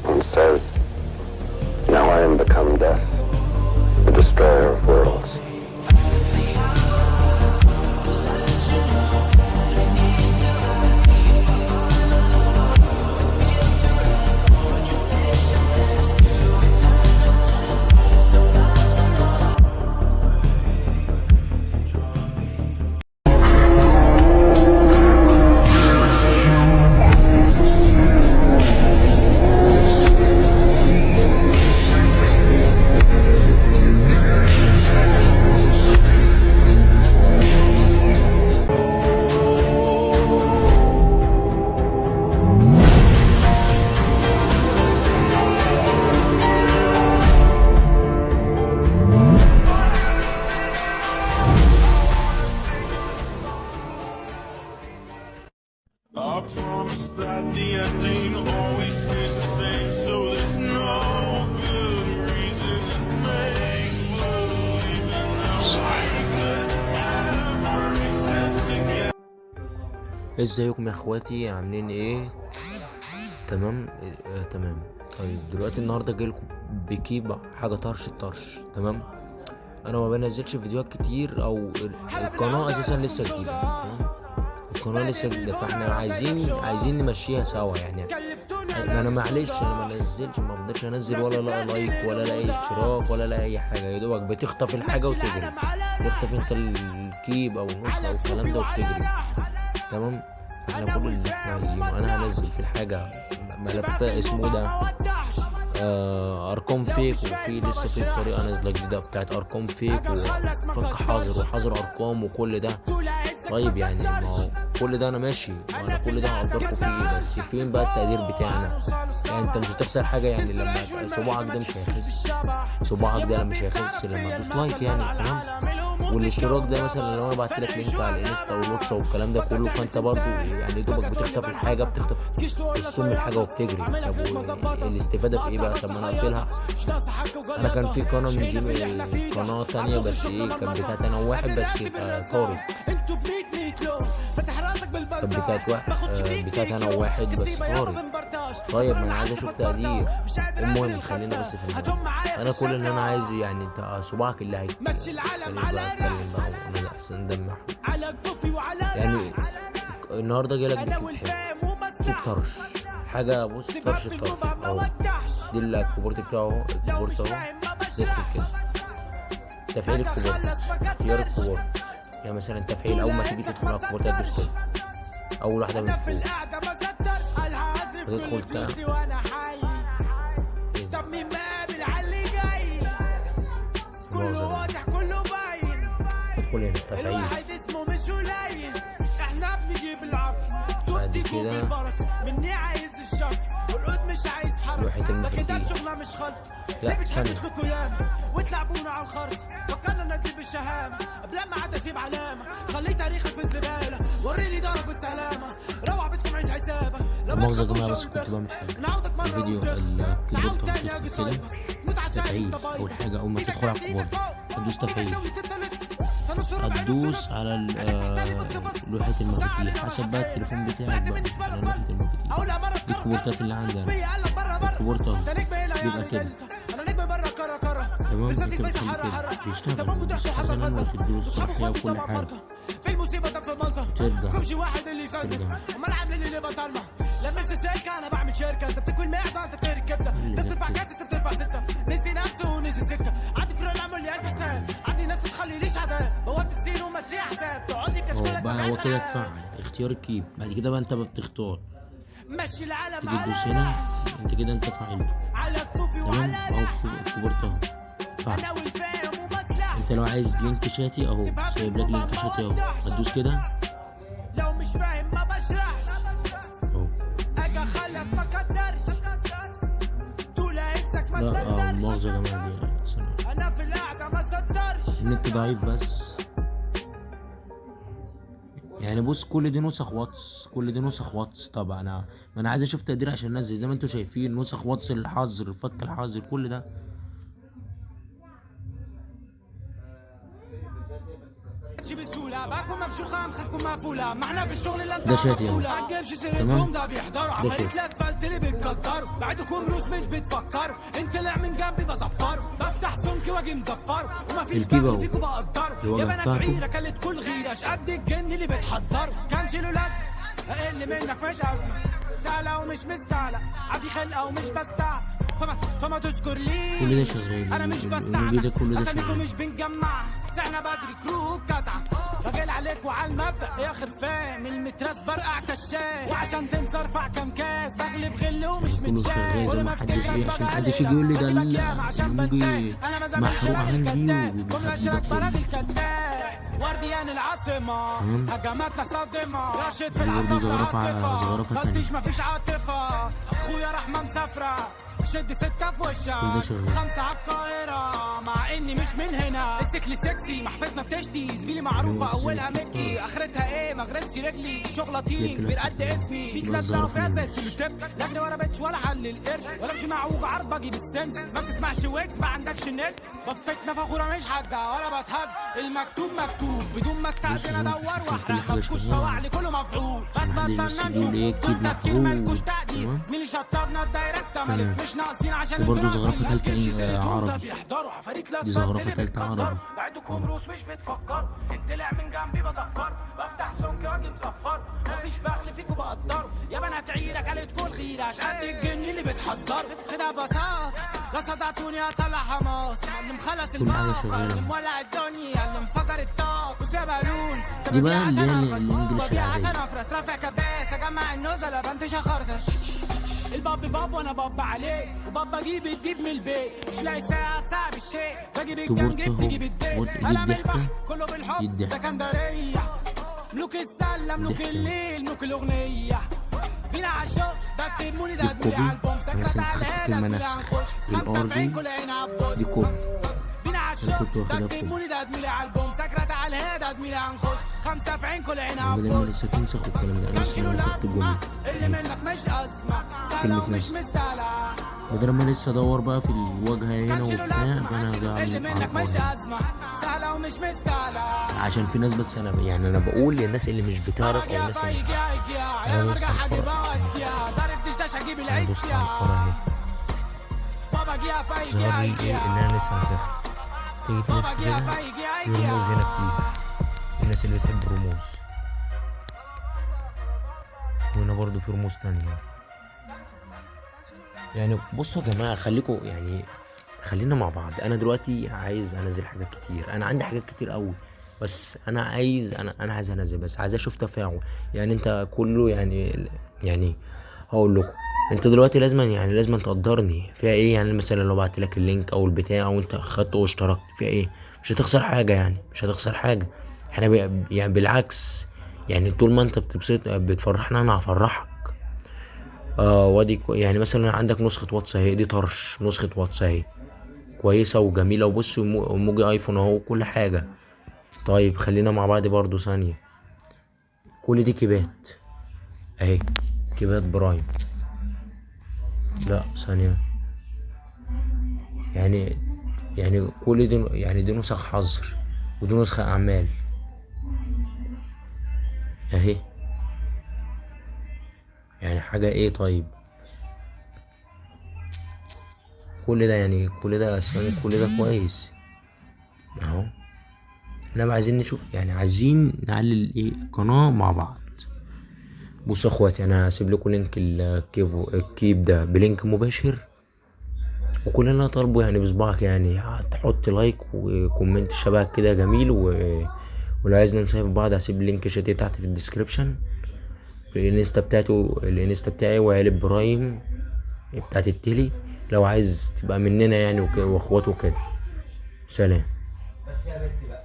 And says, "Now I am become death, the destroyer of worlds." I promise that the ending always stays the same, so there's no good reason to make believe that we could ever exist again. ازيكم يا اخواتي؟ عاملين ايه؟ تمام. تمام. طيب دلوقتي النهارده جايلكم بكيب حاجة طرش الطرش. تمام، انا ما بنزلش فيديوهات كتير، او القناة اساسا لسه جديدة. تمام، القناة لسه جديدة، فاحنا عايزين نمشيها سوا. يعني ما انا معلش، انا ما نزلش، ما بقدرش انزل ولا لا like ولا لا اي اشتراك ولا لا اي حاجة. يا دوبك بتخطف الحاجة وتجري، تخطف انت الكيب او النسخة او الكلام ده وبتجري. تمام، احنا كل اللي احنا عايزينه انا هنزل في الحاجة ملف اسمه ده ارقام fake، وفي لسه في طريقه نازله جديدة بتاعت ارقام fake وفك حظر وحظر ارقام وكل ده. طيب يعني ما هو كل ده انا ماشي، وانا كل ده هقدركم فيه، بس فين بقى التقدير بتاعنا؟ يعني انت مش هتخسر حاجة، يعني لما صباعك ده مش هيخس، صباعك ده مش هيخس لما تدوس like يعني. تمام، والاشتراك ده مثلا لو انا بعت لك link على الانستا والواتس والكلام ده كله، فانت برضو يعني دوبك بتخطف الحاجة، بتخطف السم الحاجة وبتجري. طب الاستفادة في ايه بقى؟ طب ما انا اقفلها احسن. انا كان في قناة من جيمي، قناة تانية بس ايه، كانت بتاعت انا واحد بس طارت، كانت بتاعت واحد، بتاعت انا واحد بس طارت. طيب ما انا عايز اشوف تقدير. المهم خلينا بس في المهم. انا كل اللي انا عايزه يعني انت صباعك اللي هي خليني بقى اتكلم بقى وانا اصلا دمع. يعني النهارده جايلك بكيب حلو، كيب طرش، حاجة بص طرش الطرش اهو. دي ال keyboard بتاعه اهو، ال keyboard اهو. تدخل كده تفعيل ال keyboard، اختيار ال keyboard، يعني مثلا تفعيل اول ما تيجي تدخل على ال keyboard هتدوس كده اول واحدة من فوق، هتدخل كده ايه ده؟ مؤاخذة تدخل هنا تفعيل، بعد كده لوحة المفاتيح. لا ثانية، مؤاخذة يا جماعة بس كنت بعمل حاجة. الفيديو ال keyboard هتدخل كده تفعيل، أول حاجة أول ما تدخل على ال keyboard هتدوس تفعيل، هتدوس على لوحة المفاتيح حسب بقى التليفون بتاعك بقى على لوحة المفاتيح. دي الكيبوردات اللي عندي أنا، ال keyboard أهو بيبقى كده. تمام، انت بتخلي كده بيشتغل بس حسنا، وتديله الصلاحية وكل حاجة، وترجع ترجع هو بقى هو كده اتفعل اختيار الكيب. بعد كده بقى انت بتختار، تيجي تدوس هنا، انت كده انت فعلته. تمام، اهو ال keyboard اهو اتفعل. انت لو عايز link شاتي اهو سايب لك link شاتي اهو، هتدوس كده اهو. لا مؤاخذة يا جماعة، دي النت ضعيف بس. يعني بص كل دي نسخ واتس، كل دي نسخ واتس. طب انا ما انا عايز اشوف تقدير عشان انزل، زي ما انتم شايفين نسخ واتس، الحظر، فك الحظر، كل ده. ده شاتي اهو. تمام، ده شاتي. بعدكم روس مش بتفكر، انت طلع من جنبي بزفر، بفتح سمك واجي مزفر، ومفيش الكيب بخت اهو، فيكوا بقدر. يا الواجهة بنات بتاعته. عيره كلت كل غيره، مش قد الجن اللي بتحضر، كانش له لازمه، اقل منك مش ازمة، سهلة ومش مستاهلة، عافي خلقه ومش بستعف، فما تذكر لي كل ده شغال، انا مش الايموجي ده بستعمل، كله ده اساميكم شغال. مش بنجمع، سعنا بدري كروك قطعه، راجل عليك وعلى المبدأ يا خرفان، من المتراس برقع كشاف، وعشان تنسى ارفع كام كاس، بغلب غل ومش كله متشاف، شغال كل ده، ما محدش افتكرك ايه، عشان ببقى محدش يجي يقول لي ده قلقان. بسيبك ياما عشان الايموجي بنساك، انا ما زمنش محروق راجل عندي كذاب، جملة وبيحب ده شراك كله. براجل كذاب، ورديان العاصمة، تمام. هجماتنا صادمة، راشد في دي برضه العصافرة زخرفة عاصفة، زخرفة تانية. تلطيش مفيش عاطفة، اخويا رحمة مسافرة، شد 6 في وشك، كل ده شغال. 5 على القاهرة، مع اني مش من هنا، السكل سكسي محفظنا بتشتي، زميلي معروفة هو اولها السكل. مكي، اخرتها ايه ما غرزش رجلي، شغلة طين لف كبير لف. قد اسمي، بيت ده لزة الزخرفة وفيها زي الإنجليش. السلوتيب، لا اجري ورا بيتش ولا حل القرش، ولا امشي مع عوج عرب اجيب السنس، ما بتسمعش ويكس ما عندكش نت، بفتنا فخورة مش حاسدة ولا بتهز، المكتوب مكتوب بدون ما استأذن بص زي ما انتوا ادور شايفين كل واحرق، حاجة مفكوش شغالة. فواعلي كله مفعول، بس محدش بس بتمنى يقول ايه نشوف كيب كل تفكير محروق. مالكوش تقدير، تمام. زميلي شطبنا الدايرة تمام. اكتملت، مش ناقصين عشان وبرضه انتوا زخرفة ناقصين. تالتة مفيش سيرتهم عربي. ده بيحضروا عفاريت دي لازمة زخرفة اللي تالتة بتفكر. عربي. بعدكم روس مش بتفكر، انت من جنبي بزفر، بفتح سمك واجي مزفر، مفيش بخل فيكوا بقدره، يا بنات عيرة كلت كل غيرة، مش قد الجن اللي بتحضره، خدها بساطة لا صدعتوني اطلع حماس، اللي مخلص كل حاجة الباقة، شغالة. اللي مولع الدنيا، اللي انفجر الطاقة، وفيها بالون، دي بقى ببيع اللي هي عشان أرخص، الانجليش ببيع العادية. عشان افرس، رافع كباس، اجمع النزلة بنتش اخرطش، الباب باب وانا باب عليه، وباب اجيب تجيب من البيت، مش لاقي ساعة صعب الشيء، بجيب كيبورد الجنج اهو. تجيب الديت، بورد دي انا من الضحكة. البحر كله دي بالحب، الضحكة. سكندرية، ملوك السلة، ملوك الضحكة. الليل، ملوك الأغنية، بينا عالشوق، ده كتبوني ده دي زميلي كوبي. عالبوم، انا سكرة بس انت على خدت الهادي، كلمة زميلي نسخ. هنخش، الار 5 في عين دي كل عين عالبوس. دي كوبي. بينا انا عالشوق، كنت ده واخدها في كوبي. كتبوني ده زميلي عالبوم، سكرة على الهادي، زميلي هنخش، 5 في عين كل عين بدل ما عالبوس. لسه تنسخ والكلام ده، انا كانش اصلا له نسخت لازمة، الجملة اللي منك مش أزمة، سهلة كلمة ومش نسخ. مستاهلة، بدل ما لسه ادور بقى في الواجهة هنا كانش له وبتاع، لازمة، فانا هاجي اللي اعمل منك مش على أزمة، سهلة ومش مستاهلة. عشان في ناس، بس انا يعني انا بقول للناس اللي مش بتعرف او الناس اللي مش عارفة. انا دوست على الفار، انا دوست على الفار اهي، ظهر لي ايه ان انا لسه ناسخها. تيجي تلف كده في رموز هنا كتير، الناس اللي بتحب الرموز، وهنا برضو في رموز تانية. يعني بصوا يا جماعة، خليكوا يعني خلينا مع بعض. انا دلوقتي عايز انزل حاجات كتير، انا عندي حاجات كتير قوي، بس انا عايز انا عايز انزل، بس عايز اشوف تفاعل. يعني انت كله يعني هقول لكم انت دلوقتي لازم يعني لازم تقدرني فيها ايه. يعني مثلا لو بعت لك ال link او البتاع وانت خدته واشتركت فيها ايه، مش هتخسر حاجة، يعني مش هتخسر حاجة. احنا يعني بالعكس، يعني طول ما انت بتبسط بتفرحنا انا هفرحك. وادي يعني مثلا عندك نسخة واتس اهي، دي طرش نسخة واتس اهي كويسة وجميلة، وبص موجي ايفون اهو وكل حاجة. طيب خلينا مع بعض برضو ثانية. كل دي كيبات اهي، كيبات برايم. لا ثانية، يعني كل دي يعني دي نسخ حظر ودي نسخة اعمال اهي، يعني حاجة ايه. طيب كل ده يعني كل ده اصلا كل ده كويس اهو. احنا بقى عايزين نشوف، يعني عايزين نعلي الايه القناة مع بعض. بصوا يا اخواتي، انا هسيب لكم link الكيب ده ب link مباشر، وكل اللي انا طالبه يعني بصباعك يعني هتحط like و comment شبه كده جميل، ولو عايزنا نسيف بعض هسيب link شاتي تحت في ال description، الانستا بتاعته الانستا بتاعي وعلب برايم بتاعت التلي لو عايز تبقى مننا يعني واخواته وكده. سلام. بس يا بنتي بقى.